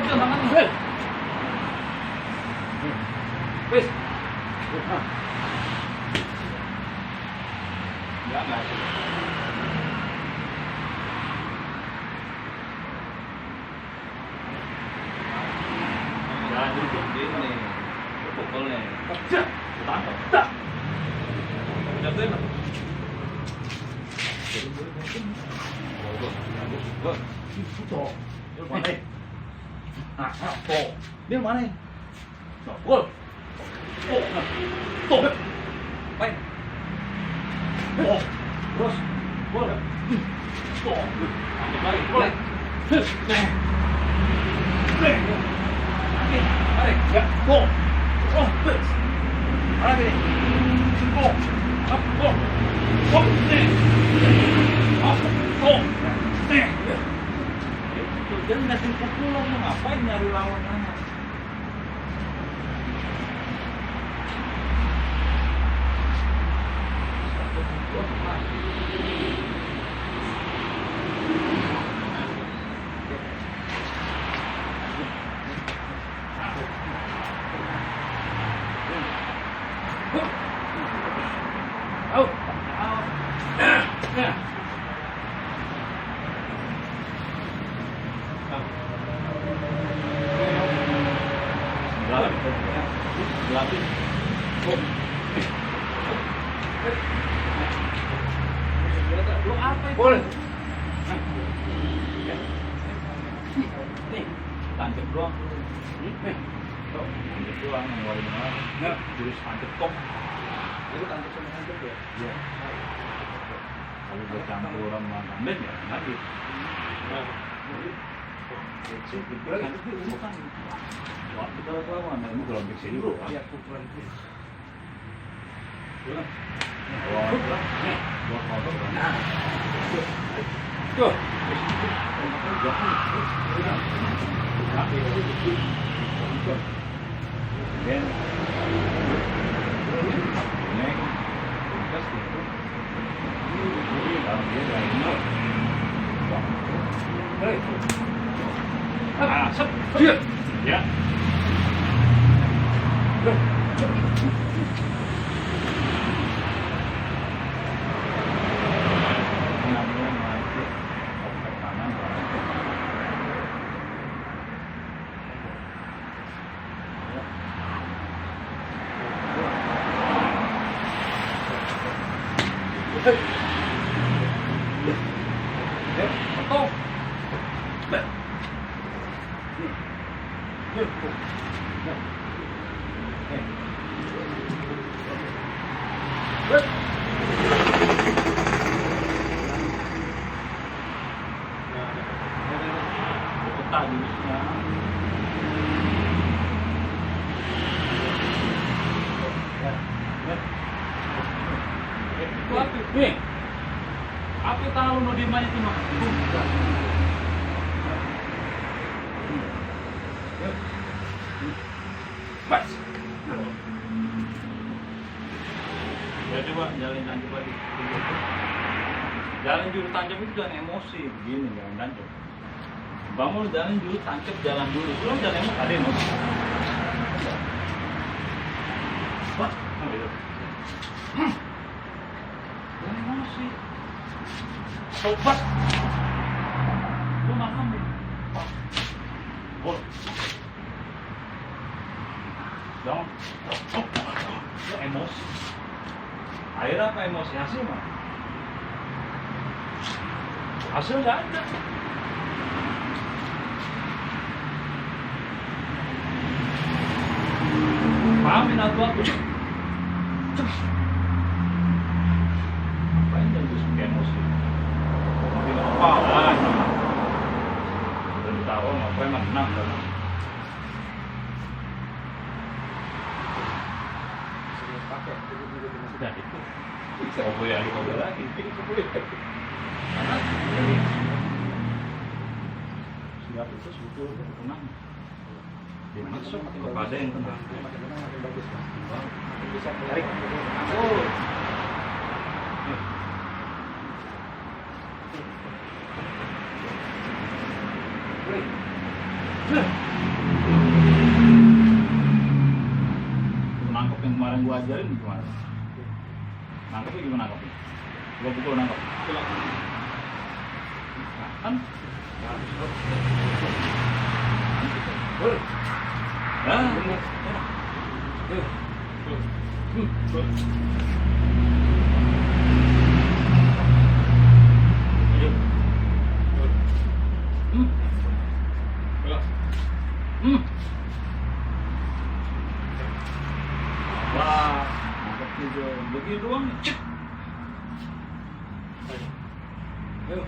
udah makan nih. Wis. Enggak. Jangan duduk gini. Pukul nih. Cek. Tangkap. Tak. Jatuhin lah. Dia mana? Nah, kok. Dia mana? Nah, gol. Tuh. Main. Oh. Terus. Gol. Tuh. Ambil lagi. Boleh. Nih. Nih. Mari. Ya. Gol. Oh, please. Mana ini? Gol. Up, gol. Gol. Nih. Up, gol. Nih. Dia ngasih pukulan, ngapain nyari lawan aja? Boleh. Nih, tancap doang. Nih, tancap doang yang warna merah. Nah, jurus tancap kok. Itu tancap sama tancap ya? Iya. Kalau bercampur sama tancap ya, lagi. Bukan. Wah, kita lawan, ini belum bisa dulu. Iya, pukulan itu. Wah, nih, buat motor. Nah. Tuh. Ya. Nih, apa tahu mau di mana cuma? Mas. Ya coba jalan tancap lagi. Jalan juru tancap itu jangan emosi, begini jalan tancap. Bangun jalan juru tancap jalan dulu. Belum jalan emosi, ada emosi. Wah, gitu. Emosi. Sobat. Lu makan nih. Bol. Jangan. Lu emosi. Air apa emosi? Hasil mah? Hasil nggak ada. Pahamin aku. Ngapain jangan disebut emosi? Tapi nggak apa-apa lah. Udah ditaruh, ngapain menang kan? Sudah itu. Kobe lagi, kobe lagi. Karena siap itu sebetulnya tenang. Dimasuk kepada yang tenang. Bisa tarik. Oh. gua ajarin gimana? Nangkepnya gimana nangkepnya? Gua pukul nangkep. Kan? Wah, nangkep juga. Begitu doang. Cek. Ayo.